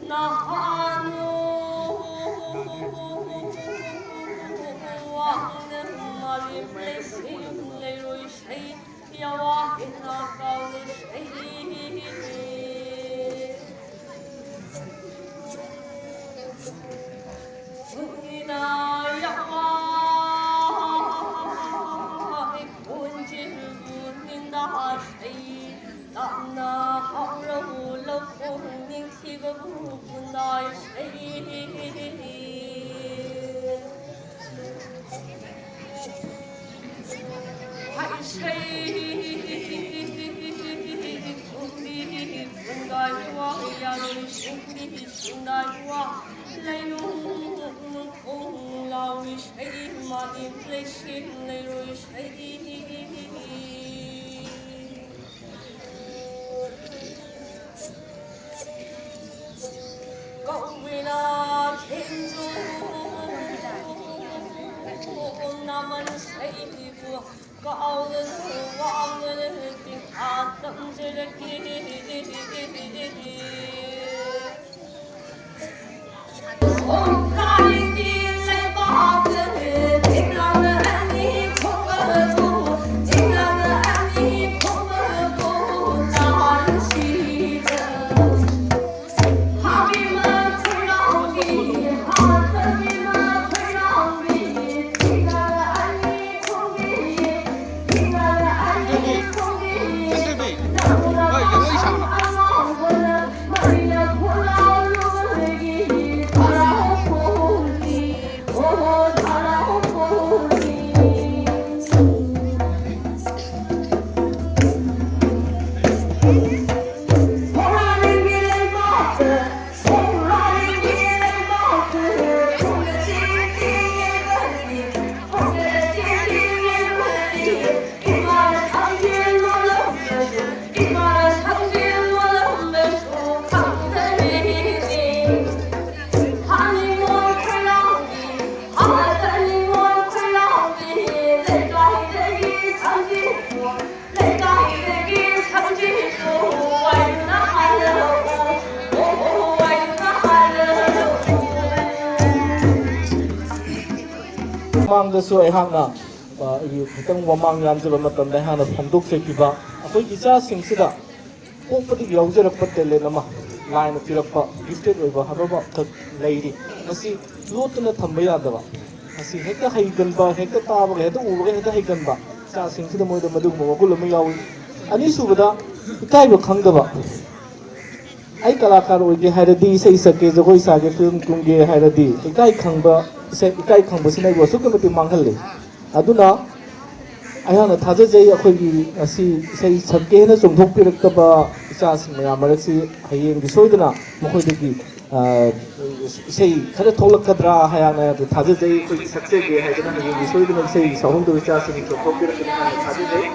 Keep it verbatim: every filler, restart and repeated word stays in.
ꯅꯍꯥꯟ ꯋꯥꯡꯅ ꯃꯥꯂꯦꯝ ꯂꯩꯁꯤꯡ ꯂꯩꯔꯣꯏ ꯁꯩ ꯌꯥꯋꯥ ꯏꯅꯥ ꯀꯥꯎꯅ ꯁꯩ ꯎꯅꯤꯅ ꯌꯥꯋꯥ ꯏꯈꯣꯟꯖꯦꯜꯕꯨ ꯅꯤꯟꯗꯥ ꯁꯩ ꯇꯞꯅ ꯍꯧꯔꯕꯨ ꯂꯧꯈꯣꯡ ꯅꯤꯡꯊꯤꯕꯕꯨ ꯈꯨꯟꯗꯥꯏ ꯁꯩ ꯍꯥꯏꯁꯩ ꯈꯨꯟꯗꯤ ꯈꯨꯟꯗꯥꯏ ꯋꯥ ꯌꯥꯔꯣꯏ ꯁꯨꯡꯗꯤ ꯁꯨꯡꯗꯥꯏ ꯋꯥ ꯂꯩꯅꯨꯡ ꯈꯣꯡ ꯂꯥꯎꯏ ꯁꯩ ꯃꯥꯂꯦꯝ ꯂꯩꯁꯦꯝ ꯂꯩꯔꯣꯏ ꯁꯩ ꯀꯧꯕꯤꯅ ꯈꯦꯟꯖꯨ ꯅꯃꯟ ꯁꯩꯕꯨ ꯀꯥꯎꯗꯅ ꯋꯥꯡꯅ ꯄꯤꯡꯈꯥ ꯇꯝꯖꯔꯛꯀꯦ꯫ ꯃꯃꯥꯡꯗꯁꯨ ꯑꯩꯍꯥꯛꯅ, ꯑ, ꯑꯩꯒꯤ ꯈꯤꯇꯪ ꯃꯃꯥꯡ ꯌꯥꯟꯖꯕ ꯃꯇꯝꯗ ꯑꯩꯍꯥꯛꯅ ꯐꯣꯡꯗꯣꯛꯆꯈꯤꯕ, ꯑꯩꯈꯣꯏꯒꯤ ꯏꯆꯥꯁꯤꯡꯁꯤꯗ ꯄꯣꯛꯄꯗꯒꯤ ꯌꯥꯎꯖꯔꯛꯄ talent ꯑꯃ, ꯂꯥꯏꯅ ꯄꯤꯔꯛꯄ gifted ꯑꯣꯏꯕ ꯍꯥꯏꯕ ꯑꯃꯈꯛ ꯂꯩꯔꯤ꯫ ꯃꯁꯤ ꯂꯣꯠꯇꯨꯅ ꯊꯝꯕ ꯌꯥꯗꯕ, ꯃꯁꯤ ꯍꯦꯛꯇ ꯍꯩꯒꯟꯕ, ꯍꯦꯛꯇ ꯇꯥꯕꯒ, ꯍꯦꯛꯇ ꯎꯕꯒ ꯍꯦꯛꯇ ꯍꯩꯒꯟꯕ ꯏꯆꯥꯁꯤꯡꯁꯤꯗ ꯃꯣꯏꯗ ꯃꯗꯨꯒꯨꯝꯕ ꯃꯒꯨꯟ ꯑꯃ ꯌꯥꯎꯏ꯫ ꯑꯅꯤꯁꯨꯕꯗ, ꯏꯀꯥꯏꯕ ꯈꯪꯗꯕ꯫ ꯑꯩ ꯀꯂꯥꯀꯥꯔ ꯑꯣꯏꯒꯦ ꯍꯥꯏꯔꯗꯤ, ꯏꯁꯩ ꯁꯛꯀꯦ, ꯖꯒꯣꯏ ꯁꯥꯒꯦ, film ꯀꯨꯝꯒꯦ ꯍꯥꯏꯔꯗꯤ, ꯏꯀꯥꯏ ꯈꯪꯕ, ꯏꯁꯩ, ꯏꯀꯥꯏ ꯈꯪꯕꯁꯤꯅ ꯑꯩꯕꯨ ꯑꯁꯨꯛꯀꯤ ꯃꯇꯤꯛ ꯃꯥꯡꯍꯜꯂꯤ꯫ ꯑꯗꯨꯅ ꯑꯩꯍꯥꯛꯅ ꯊꯥꯖꯖꯩ, ꯑꯩꯈꯣꯏꯒꯤ ꯉꯁꯤ ꯏꯁꯩ ꯁꯛꯀꯦꯅ ꯆꯣꯡꯊꯣꯛꯄꯤꯔꯛꯇꯕ ꯏꯆꯥꯁꯤꯡ ꯃꯌꯥꯝ ꯃꯔꯛꯁꯤ ꯍꯌꯦꯡꯗꯤ ꯁꯣꯏꯗꯅ ꯃꯈꯣꯏꯗꯒꯤ, ꯑ, ꯏꯁꯩ ꯈꯔ ꯊꯣꯛꯂꯛꯀꯗ꯭ꯔꯥ ꯍꯥꯏꯅ ꯊꯥꯖꯖꯩ꯫ ꯑꯩꯈꯣꯏꯒꯤ ꯁꯛꯆꯒꯦ ꯍꯥꯏꯗꯅ ꯍꯌꯦꯡꯗꯤ ꯁꯣꯏꯗꯅ ꯏꯁꯩ ꯁꯛꯍꯧꯗꯕ ꯏꯆꯥꯁꯤꯡ ꯆꯣꯡꯊꯣꯛꯄꯤꯔꯛꯀꯅꯤ ꯍꯥꯏꯅ ꯊꯥꯖꯖꯩ꯫